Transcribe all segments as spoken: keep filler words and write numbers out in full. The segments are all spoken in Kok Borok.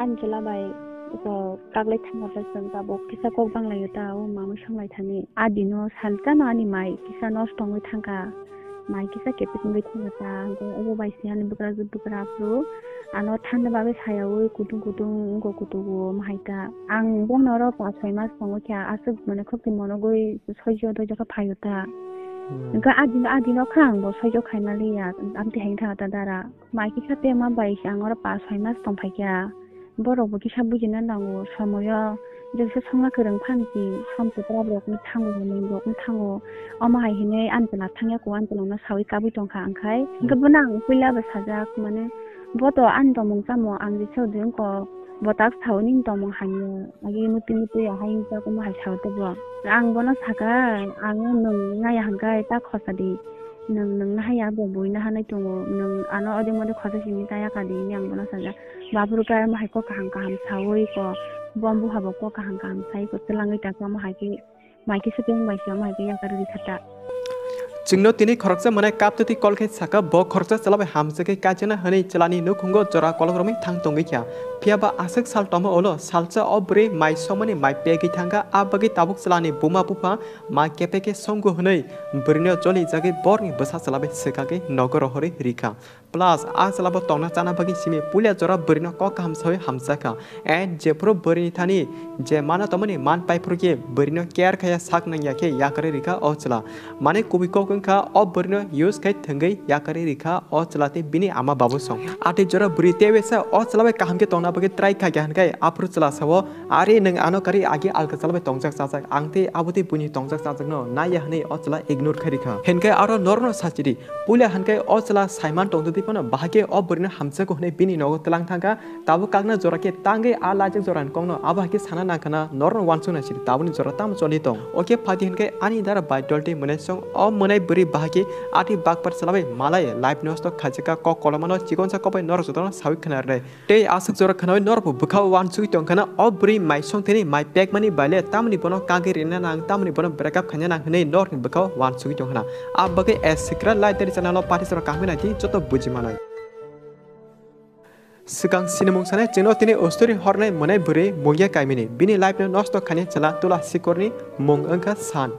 Ani chwla bai iko kaglai thangma bai chwng tabuk kisa kok banglaio ta, o mamui songlai thani. A dino salsa no ani mai kisa nosto wngwi thangkha, mai kisa kepek wngwi thangkha ta, hwnkhe obo bai se ani bwkrajwk bwkra aphuru ano thanda bagwi sayaui kutung kutung wngkha kutugo omo hai ta. Ang bono oro pas soi mas tongo khe aswk mane khokti monogwi soijo doijo khe phaio ta. Hmm. Hwnkhe a dino, a dino kha ang bo soijo khaimaliya, amtwi hai wngkha ta dara. Mai kisa pema bai se ang oro pas soi mas tongphaikha. Borok bo kisa bujina nango, somoyo jesa songna kwrwng phan si, som se pora borok no thango, hwnwi borok no thango. Omo hai hinwi ani chwla thangya ko, ani chwla no saui kabui tongkha ang khai. Hwnkhe bono ang puila bo sajak, mane bo to ani tongmung chamo ang jesa udi wngkha, bo tak saui nini tongmung hamya, agi muti muti ahai wngjak omo hai sao tei bo. Ang bono sakha, ang nwng naiya hwnkhe ta khosa di. Nwng, nwng nahaya bo bui nahanai tongo, nwng ano ode mode khorsa simi ta yaka di hwnwi ang bono sajak. Baphuru khe omo hai kok kaham kaham saui ko, bo buha bo kok kaham kaham sai ko, twlangwi ta khe omo hai khe mai khe swkang bai se omo hai khe yakarwi rikha ta. Chwngno tini khoroksa mwnai kaptwtwi call khe sakha, bo khoroksa chwla bai hamjakhe kaijakna hwnwi chwlani nukhungo jora kolok romwi thang tongwi kha. Phiya ba aswk sal tongma ulo salsa o bwrwi mai somani mai pegwi thangkha, a bagwi tabuk chwlani buma bupha ma kepek khe songgo hwnwi bwrwino jolijagwi borni bwsa chwla bai swkagwi nogo rohorwi rikha. Plus, a chwla bo tongna chana bagwi simi puila jora bwrwino kok kaham saui hamjakha. And jephuru bwrwini thani je mana tongmani man paiphuru khe bwrwino care khaiya sak nangya khe yakarwi rikha o chwla. Mane kubui kok wngkha o bwrwino use khai thwngwi yakarwi rikha o chwla tei bini ama babu song. Atwi jora bwrwi tei wesa o chwla bai kaham khe tongna bagwi try khaikha hwnkhai aphuru chwla sao, "Are nwng ano karwi agi alka chwla bai tongjak chajak, ang tei abo tei buini tongjak chajakno naiya," hwnwi o chwla ignore khai rikha. Hinkhe aro norokno sachidi, puila hinkhe o chwla saiman tongtwtwi phano bahai khe o bwrwino hamjago hwnwi bini nogo twlang thangkha, tabuk kakna jora khe tangwi a laijak jorani kokno abo hai khe sana nangkhana norokno uansukna sidi tabukni jora tamo choli tong. Okhe phaidi hinkhe ani dara bai dolti mwnai song o mwnai bwrwi bahai khe atwi bakpar chwla bai malai life nosto khaijakha kok kolomano chikonsa kok bai norok jotono saui khna rwnai. Tei aswk jora khnaui norokbo bwkha o uansugwi tongkhana, o bwrwi mai songtheni mai pekmani baile tamoni bono kagwi rina nang, tamoni bono break up khaina nang hwnwi norokni bwkha o uansugwi tongkhana. A bagwi A Secret Life Diary channel o party channel kaham khe naidi joto buji manai. Swkang sinimung sanai chwngno tini ustori hornai mwnai bwrwi mungya kaimini bini life no nosto khaina chwla tula sikorni mung wngkha San.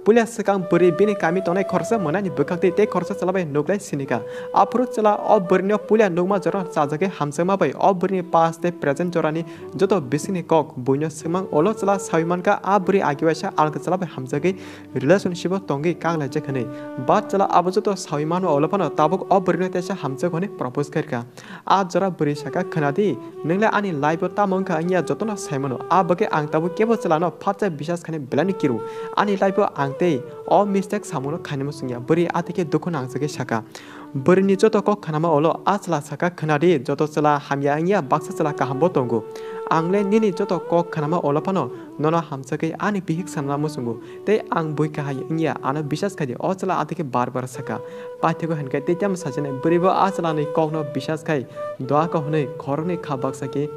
Puila swkang bwrwi bini kami tongnai khoroksa mwnaini bwkhaktwi tei khoroksa chwla bai nuklai sinikha. Aphuru chwla o bwrwino puila nukma jora chajagwi hamjakma bai o bwrwini past tei present jorani joto bisingni kok buino swngmang ulo chwla saui mankha a bwrwi agi waisa alka chwla bai hamjagwi relationship o tongwi kaklaijak hwnwi. But chwla abo joto saui manma ulo phano tabuk o bwrwino teisa hamjago hwnwi propose khairkha. A jora bwrwi saka, "Khwnadi, nwng le ani life o tamo wngkha wngya jotono saimano. A bagwi ang tabuk kebo chwlano phatsa bisas khaina belai no kiru. Ani life o ang tei o mistake samungno khainai muchungya." Bwrwi atwi khe dukhu nangjagwi saka. Bwrwini joto kok khnama ulo a chwla saka, "Khwnadi, joto chwla hamya wngya, baksa chwla kahambo tongo. Ang le nini joto kok khnama ulo phano nono hamjagwi ani bihik sanna muchungo. Tei ang bui kahai wngya, ano bisas khaidi," o chwla atwi khe bar bar saka. Paithago hinkhe tei tamo sajani bwrwibo a chwlani kokno bisas khai doa kok hwnwi khoroknwi kha baksa khe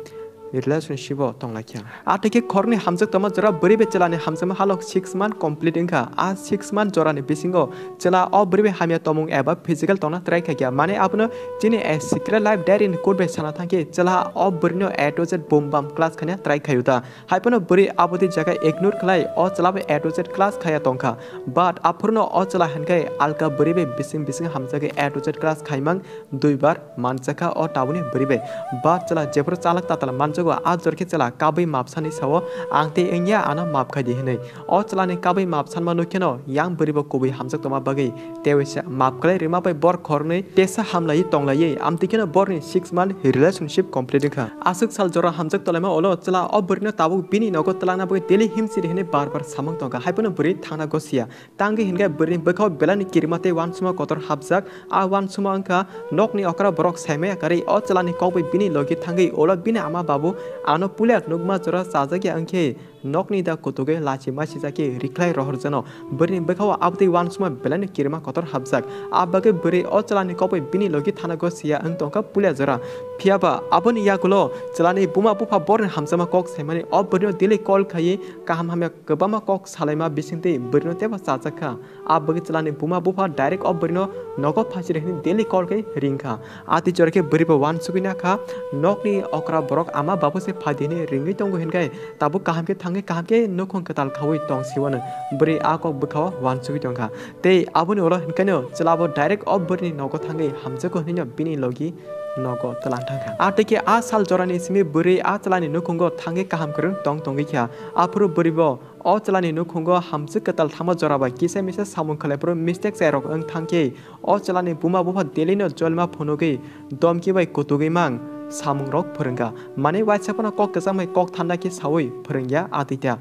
relationship o tonglaikha. Atwi khe khoroknwi hamjak tongma jora bwrwi bai chwlani hamjakma halok six month complete wngkha. A six month jorani bisingo chwla o bwrwi bai hamya tongmung eba physical tongna try khaikha. Mane abono chini A Secret Life Diary ni quote bai sana thangkhe, chwla o bwrwino A to Z bum bam class khaina try khaio ta. Haiphano bwrwi aboni jaga ignore khlai o chwla bai A to Z class khaya tongkha. But aphuruno o chwla hinkhe alka bwrwi bai bising bising hamjagwi A to Z class khaimang duibar manjakha o tabukni bwrwi bai. But chwla jephuru chalak tatal manjago a jorkhe chwla kabui mapsani sao, "Ang tei wngya, ano map khaidi," hwnwi. O chwlani kabui map sanma nukkheno yang bwrwibo kubui hamjak tongma bagwi tei waisa map khlai rwma bai bor khoroknwi tesa hamlaiwi tonglaiwi, amtwi kheno borni six month relationship complete wngkha. Aswk sal jora hamjak tonglaima ulo chwla o bwrwino tabuk bini nogo twlangna bagwi daily himchiri hwnwi bar bar samung tongkha, haiphano bwrwi thangna gosiya. Tangwi hinkhe bwrwini bwkhao belaini kirima tei uansukma kotor hapjak. A uansukma wngkha nokni okra borok saimaya karwi o chwlani kokbai bini logi thangwi ulo bini ama babu ano puila nukma jora chajakya wngkhe nokni da kutugwi lachi masijakhe rikhlai rohorjano. Bwrwini bwkhao abotwi uansukma belaino kirima kotor hapjak. A bagwi bwrwi o chwlani kokbai bini logi thana gosiya wng tongkha puila jora. Phiya ba aboni yagulo chwlani buma bupha borni hamjakma kok saimani o bwrwino daily call khaiwi kaham hamya kwbangma kok salaima bisingtwi bwrwino teibo chajak kha. A bagwi chwlani buma bupha direct o bwrwino nogo phaisiri hwnwi daily call khe ring kha. A twi jora khe bwrwi bo uansugwi na kha, nokni okra borok ama babu se phai di hwnwi ringwi tongo hwn khe tabuk kaham khe thangwi kaham khe nukhung kwtal khaui tong siwano bwrwi a kok bwkhao uansugwi tong kha. Tei aboni ulo hwn khe no chwla bo direct o bwrwini nogo thangwi hamjago hwnwi no bini logi nogo twlang thang kha. A tei khe a sal jorani simi bwrwi a chwlani nukhungo thangwi kaham kwrwng tong tongwi kha. Aphuru bwrwi bo o chwlani nukhungo hamjwk kwtal thangma jora bai kisa misa samung khlai phuru mistake chairok wng thang khe o chwlani buma bupha daily no jolma phunugwi domki bai kutugwi mang samung rok phwrwng kha. Manwi waisa phano kok kwcham bai kok thanda khe saui phwrwng ya a twi ta.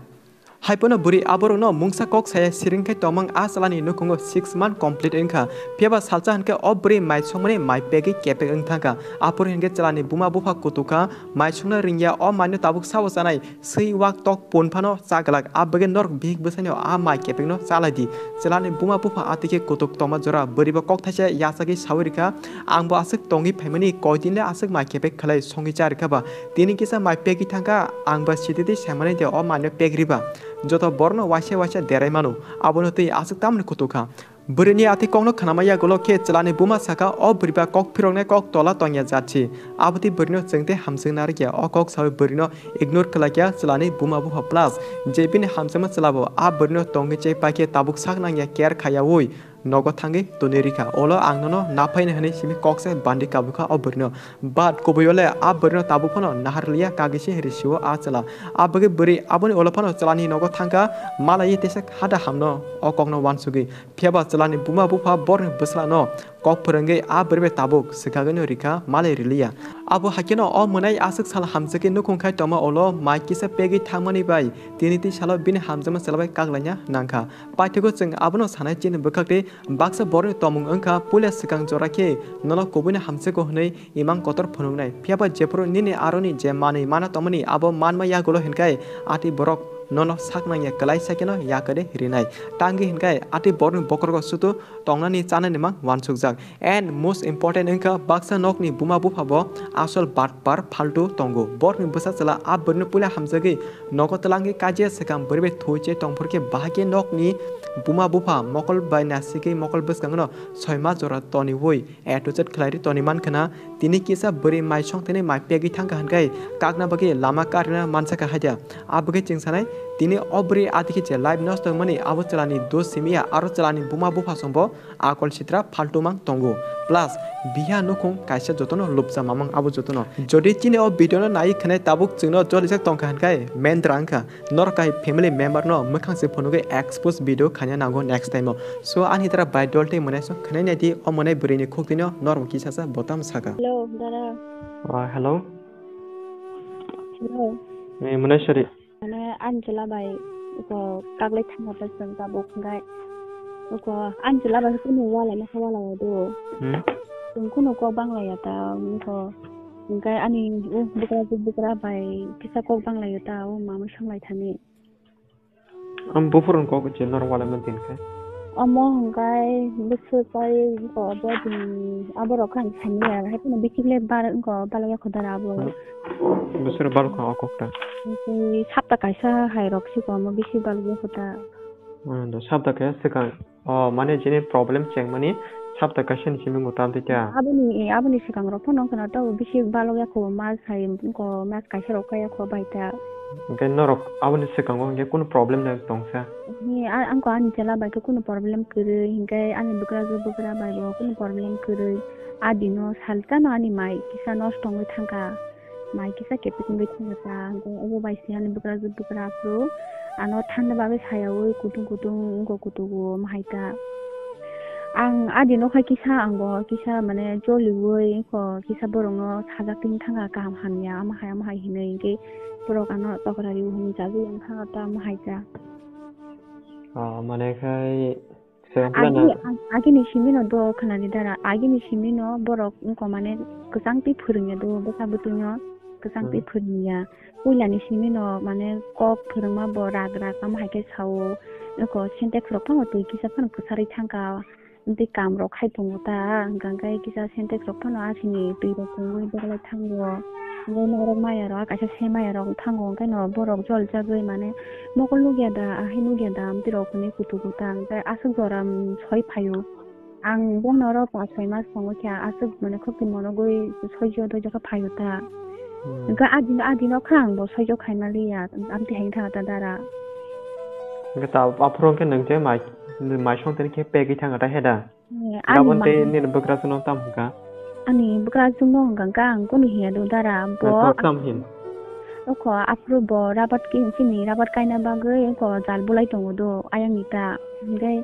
Hai phano bwrwi aborokno mungsa kok saya siring khai tongmang a chwlani nukhungo six month complete wng kha. Phiya ba salsa hwn khe o bwrwi mai songmani mai pegwi kepek wng thang kha. Aphuru hwn khe chwlani buma bupha kutuk kha, mai songna ring ya, o mai no tabuk sabo chanai, swi wak tok pun phano cha glak. A bagwi norok bihik bwsai no a mai kepek no chalai di. Chwlani buma bupha a twi khe kutuk tongma jora bwrwi bo kok thaisa yachagwi saui rwkha, "Ang bo aswk tongwi phaimani, koi din le aswk mai kepek khlai songwi cha rwkha ba? Tini kisa mai pegwi thang kha, ang ba sititwi saimani de o mai no pek ri ba?" Joto borok no waisa waisa derai mano, abono twi aswk tamni kutuk kha. Bwrwini a twi kokno khnama yagulo khe chwlani buma saka, "O bwrwi ba kok phiroknai kok tola tongya jat si." Abo twi bwrwino chwng tei hamjwk narwk ya. O kok saui bwrwino ignore khlai kha chwlani buma bupha plus je bini hamjakma chwla bo a bwrwino tongwi chai pai khe tabuk sak nang ya care khaiyaui nogo thangwi tonwi rikha. Olo ang nono naphaina hwnwi simi kok se bandi kabukha o bwrwino. But kubui ole a bwrwino tabuk phano nahar liya, kagwi se risiwo a chwla. A bagwi bwrwi aboni ulo phano chwlani nogo thangkha, malaiwi teisa hada hamno o kokno uansugwi. Phiya ba chwlani buma bupha borni bwsla no kok phwrwngwi a bwrwi bai tabuk swkagwi no rikha, malai riliya. Abo haikhe no o mwnai aswk sal hamjagwi nukhung khai tongma ulo mai kisa pegwi thangmani bai tini twi salo bini hamjakma chwla bai kak laina nangkha. Paithago chwng abono sanai chini bwkhak tei baksa borokni tongmung wngkha, puila swkang jora khe nono kubuino hamjakgo hwnwi imang kotor phunuknai. Phiya ba jephuru nini aroni je manwi mana tongmani abo manma yagulo hwn khe a twi borok nono sak nangya kwlai sa kheno yakarwi rinai. Tangwi hwn khe a twi borokni bokhorogo sutu tongnani chanani mang uansukjak. And most important wngkha baksa nokni buma bupha bo asol batpar phaltu tongo. Borokni bwsa chwla a bwrwino puila hamjagwi nogo twlangwi kajia swkang bwrwi bai thwi che tongphuru khe bahai khe nokni buma bupha mokol bai nasigwi mokol bwskango no soima jora toniui A to Z khlai ri toni man khna. Tini kisa bwrwi mai song thani mai pegwi thang kha hwn khe kakna bagwi lama karina mansa kha haida. A bagwi chwng sanai tini o bwrwi a dikhe je life nosto wngmani abo chwlani dos simi ya aro chwlani buma bupha song bo akol sitra phaltu mang tongo. Plus biha nukhung kaisa jotono lupsa mamang abo jotono. Jodi chini o video no nai khwnai tabuk chwngno jolijak tong kha hwn khe mendra wng kha. Norok kai family member no mwkhang se phunugwi expose video khaina nango next time o. So ani tara bai dol tei mwnai song khwnai nai di o mwnai bwrwi ni khuk twi no norok kisa sa botam saka. Hello, dada. Ah, hello. Hello. Eh, mwnai sari. Mane ani chwla bai uko kaglai thangma ta chwng tabuk hwnkhe uko ani chwla bai kunu wala nokha wala wai do. Hmm. Chwng kunu kok bangla ya ta uko hwnkhe ani u bwkra bwkra bai kisa kok bangla ya ta o mamwi sanglai thani. Am buphuru kok je norok walai ma din khe. Omo hwnkhe bwswk pai wngkha obo din aborok khe ang sani ya, hai phano bisikle bar wngkha o balok ya kho dara abo. Bwswk bar wngkha o kok ta. Tei sapta kaisa hai rok siko omo bisi balok ya kho ta. Hmm, do sapta kaisa swkang. O, mane jini problem chengmani sapta kaisa ni simi muta amtwi ta. Aboni, aboni swkang rok phano wngkha na to bisi balok ya kho mas hai wngkha mas kaisa rok kaya kho bai ta. Hwnkhe norok aboni swkango hwnkhe kunu problem nai tongsa? Ni a-, ang kho ani chwla bai khe kunu problem kwrwi, hinkhe ani bwkrajwk bwkra bai bo kunu problem kwrwi. A dino salsa no ani mai kisa nosto wngwi thangkha, mai kisa kepek wngwi thangkha ta, hinkhe obo bai se ani bwkrajwk bwkra aphuru ano thanda bagwi sayaui kutung kutung wngkha kutugo omo hai ta. Ang a dino khai kisa ang bo kisa mane joliui wngkha kisa borokno sajak twi thangkha kaham hamya omo hai omo hai hinwi hinkhe. Borok ano tokra riwi hwnwi chajak yang thangkha ta omo hai ta. Ah, mane khai swkang pula na. Agini, ag-, agini simi no do khnani dara. Agini simi no borok wngkha mane kwchang twi phwrwngya do bwsa bwtwi no kwchang twi Hmm. phwrwngya. Puila ni simi no mane kok phwrwngma bo rak rak omo hai khe sao. Wngkha syntax rok phano twi kisa phano kwcharwi thangkha. Tei kam rok khai tongo ta, hwnkha khe kisa Sintex rok phano asini twi rok tongwi berai thango. Hwnkhe norok maya rok, kaisa se maya rok thango, hwnkhe no borok jol jagwi mane mokol nukya da, ahai nukya da, amtwi rok hwnwi kutugo ta, hwnkhe aswk jora, um, soi phaio. Ang bono oro pas soi mas tongo khe, aswk mane khokti monogwi soijo doijo khe phaio ta. Hmm. Hwnkhe a dino, a dino kha ang bo soijo khaima liya, amtwi hai wngkha ta dara. Hwnkhe ta aphuru hwnkhe nwng je mai, mai songtoni khe pegwi thangkha ta he da? Eh, ani Gabon tei mai- nini bwkrajwkno tam hwnkha? Ani bwkrajwkno hwnkha khe ang kunu hiya do dara, bo Nang kok tam hin? Oko aphuru bo rabat ki-, chini rabat kaina bagwi oko jal bulai tongo do ayang ni ta. Hwnkhe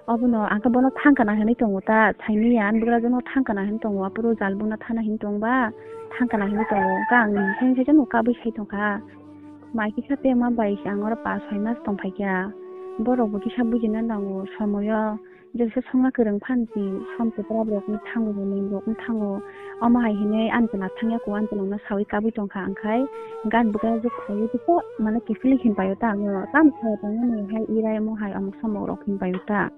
obono ang khe bono thang kana hinwi tongo ta, saimanya ani bwkrajwkno thang kana hinwi tongo, aphuru jal buna thana hinwi tongba thang kana hinwi tongo. Hwnkhe ang seng seng no kabui sai tongkha. Mai kisa pema bai se ang oro pas soi mas tongphaikha. Borok bo kisa bujina nango, somoyo jesa songna kwrwng phan si som se prab rok wng thango, bo nwng rok wng thango. Omo hai hinwi ani chwla thangya ko, ani chwla no sawi kabui tongkha, ang khai gan bwkha juk khaio kisa mane kiphilwi hin paio ta, ang tamo kha tongmani hai irai omo hai omok somok rok hin paio ta.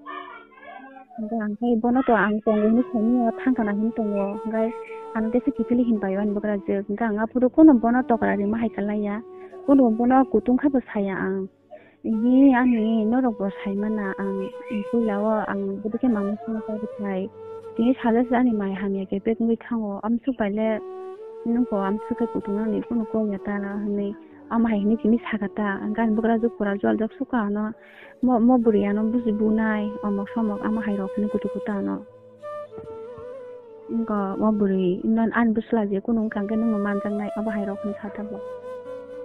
Hwnkhe ang khai bono to ang tongo hinwi saimanya, thang kana hinwi tongo, hwnkhe ano tesa kiphilwi hin paio ani bwkrajwk, hwnkhe ang aphuru kunu bono tokra rima hai kwlaiya, kunu bono kutung khe bo saya ang. Hi ani norok bo sai mana, ang puila o ang bodikhe mama songwi tongwi thai. Tini sajak se ani mai hamya khe pek wngwi thango, amsuk bai le nokho amsuk khe kutung nani kunu kok ya ta hinwi, ama hai hinwi tini saka ta, gan bwkrajwk pura jol jak sukha ano, mo, mo bwrwi ano buji bunai, omok somok ama hai rok hinwi kutu kutu ano. Wngkha o bwrwi, non ani bwsla je kunu wngkha hwnkhe nwngno manjaknai, abo hai rok hinwi sa tongo.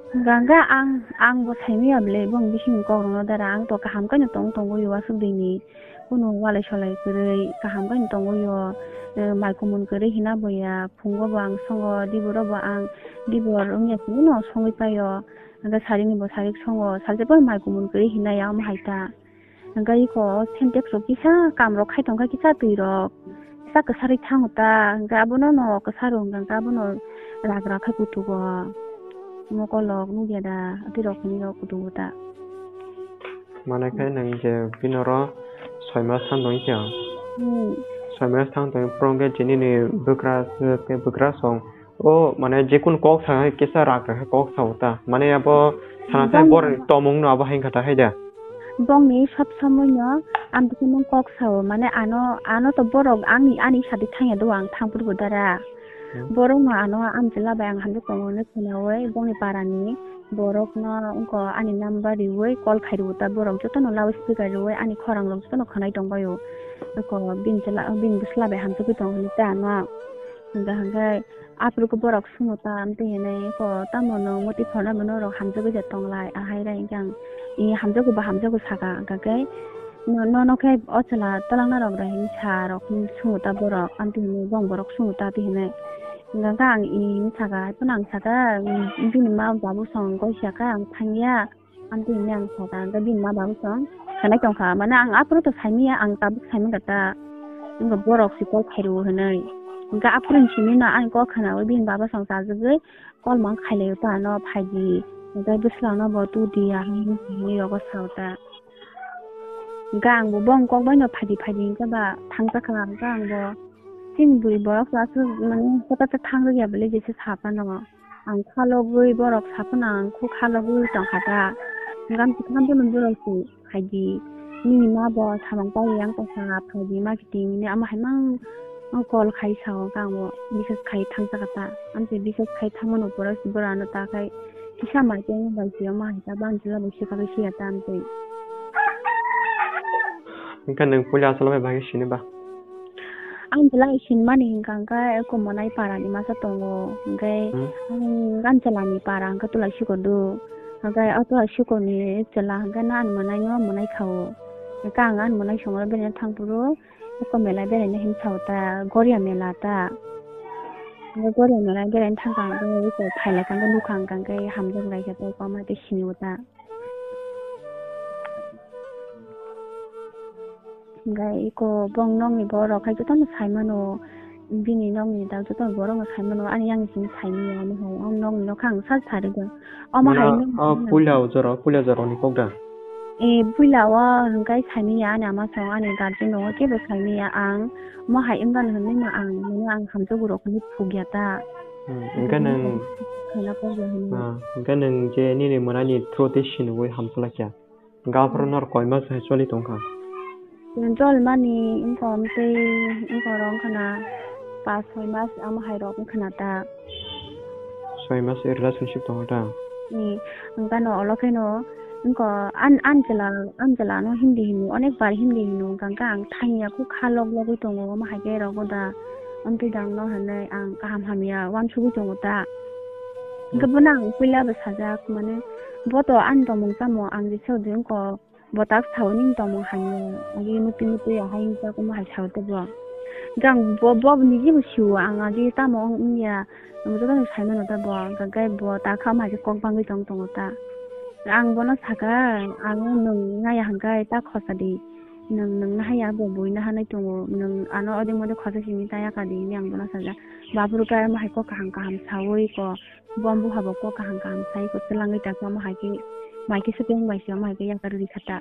Hwnkha hwnkhe ang, ang bo saimanya bwle, bong bisingni kokrokno dara, ang to kaham khe no tong tongwi o aswk dini. Kunu walai solai kwrwi, kaham khe no tongwi o, eh, mai kumun kwrwi hina bo ya, phungo bo ang songo, diboro bo ang, dibor wngya sini no songwi pai o. Hwnkhe sarini bo sarik songo, salsa phano mai kumun kwrwi hina ya, omo hai ta. Hwnkhe iko Sintex rok kisa kam rok khai tongkha, kisa twi rok kisa kwsarwi thango ta, hwnkhe abono no kwsaro hwnkhe abono ragra khai kutugo, mokol rok nukya da, twi rok hinwi rok kutugo ta. Mane khe nwng je bini oro soi mas thang tong khe, Hmm. Soi mas thang tong phuru hwnkhe je nini bwkra, bwkra song O, mane, jekunu kok sa hai kisa rak rak khe kok sao ta. Mane, abo sana thai Boni bor tomung no abo hai kha ta hai da. Bongni sob somoi no ang bikhe mung kok sao. Mane, ano, ano to borok angni, ani sadi thangya do ang thangpur bo dara. Hmm. Borok no ano amchwla bai ang hamjak tongo hinwi khwnaui bongni para ni borok no wngkha ani number riui call khai rw ta borok joto no loudspeaker riui ani khorang rok joto no khwnai tong bai o. Wngkha bini chwla, bini bwsla bai hamjagwi tong hinwi ta ano. Hwnkha hwnkhe. Aphuru khe borok swngo ta, amtwi hinwi khe tamo nwng moti phorna bo norok hamjagwi je tonglai, ahai rai hwnkhe ang, i hamjago ba hamjago saka, hwnkha khe no-, nono khe o chwla twlangna rok rai hinwi sa rok hinwi swngo ta borok, amtwi hinwi bong borok swngo ta twi hinwi. Hwnkha khe ang i hinwi saka, haiphano ang saka, bini ma babu song goi saka, ang thangya. Amtwi hwnwi ang sakha, hwnkhe bini ma babu song sanai tongkha, mane ang aphuru to saimanya, ang tabuk saimanya ta, wngkha borok se call khairwo hwnwi. Hwnkhe aphuru ni simi no ani kok khwnaui bini baba song chajagwi call mang khailaio ta ano phaidi, hwnkhe bwsla no bo tudi ahai hwnwi rogo sao ta. Hwnkhe ang bo bong kok bai no phaidi phaidi hwnkhe ba thangjakha, hwnkhe ang bo chini bwrwi borok aswk mane hota ta thang rwya bwle jesa sa phano. Ang khalogwi borok saphano ang kho khalogwi tongkha ta. Gam kwthang bono borok se phaidi. Nini ma bo samung pai yang tongkha phaidi ma kiting ni ama hai mang call khai sao kang bo bisas khai thang saka ta. Amse bisas khai thang mano pora si bora ano ta khai kisa mai teng bai si ama hai ta bang jila bai si kha bai si ya ta amse. Hwnkhe nwng puila achalo bai bagwi sini ba? Ang belai sinmani hwnkha hwnkhe eko monai para ni masa tongo, hwnkhe Hmm. ang ganchela ni para hwnkhe tulai siko do, hwnkhe o tulai siko ni chela hwnkhe no ani monai no monai kha o, hwnkhe ang ani monai songro bini thang phuru eko mela berai na hinwi sao ta, goria mela ta, hwnkhe goria mela berai na thang kha hwnkhe eko phailai kha hwnkhe nukha hwnkhe hamjak lai kha tei koma tei sini o ta. Hwnkhe eko bong nokni borok hai jotono sai mano, bini nokni da jotono borokno sai mano, ani yang simi sai mano, omo hai ang nokni nokha ang sal sari do. Omo Mane hai o nokni puila o jora, puila jora ni kok da? E, puila o hwnkhe saimanya ani ama song ani guardian rongo kebo saimanya ang mo hai wngkha hinwi ma ang mano ang hamjago rok hinwi phukya ta. Hmm, hwnkhe nwng, Khaina porja hinwi. Ah, hwnkhe nwng je nini mwnani through tei sinugwi hamjak kha. Gaphuru nor koi mas hai choli tongkha? Chwng chol mani wngkha tei wngkha rok wngkha na pas soi mas ama hai rok wngkha na ta. Soi mas relationship tongo ta? Ni, wngkha no olo khe no wngkha an, an chwla, an chwla no hindi hino, onek bar hindi hino, wngkha khe ang thangya khe kha lok logwi tongo, omo hai khe rok da, amtwi dang no hinwi ang kaham hamya uansugwi tongo ta. Hwnkhe bono ang puila bo sajak, mane, bo to ani tongmung chamung ang jesa di wngkha, bo tak sao nini tongmung hamya, agi muti muti ahai wngkha, omo hai sao tei bo. Hwnkhe ang bo, bo niji bo sio, ang agi tamo wng wngya, ang jotono sai mano ta bo, hwnkhe bo tak kha omo hai khe kok bangwi tong tongo ta. Ang bono saka, ang nwng naiya hwnkhe ta khosa di, nwng, nwng nahaya bo bui nahanai tongo, nwng ano ode mode khosa simi ta yaka di, hinwi ang bono sajak. Baphuru khe omo hai kok kaham kaham saui ko. Bo buha bo kok kaham kaham sai ko, twlangwi ta khe omo hai khe, mai khe swtwng bai se omo hai khe yakarwi rikha ta.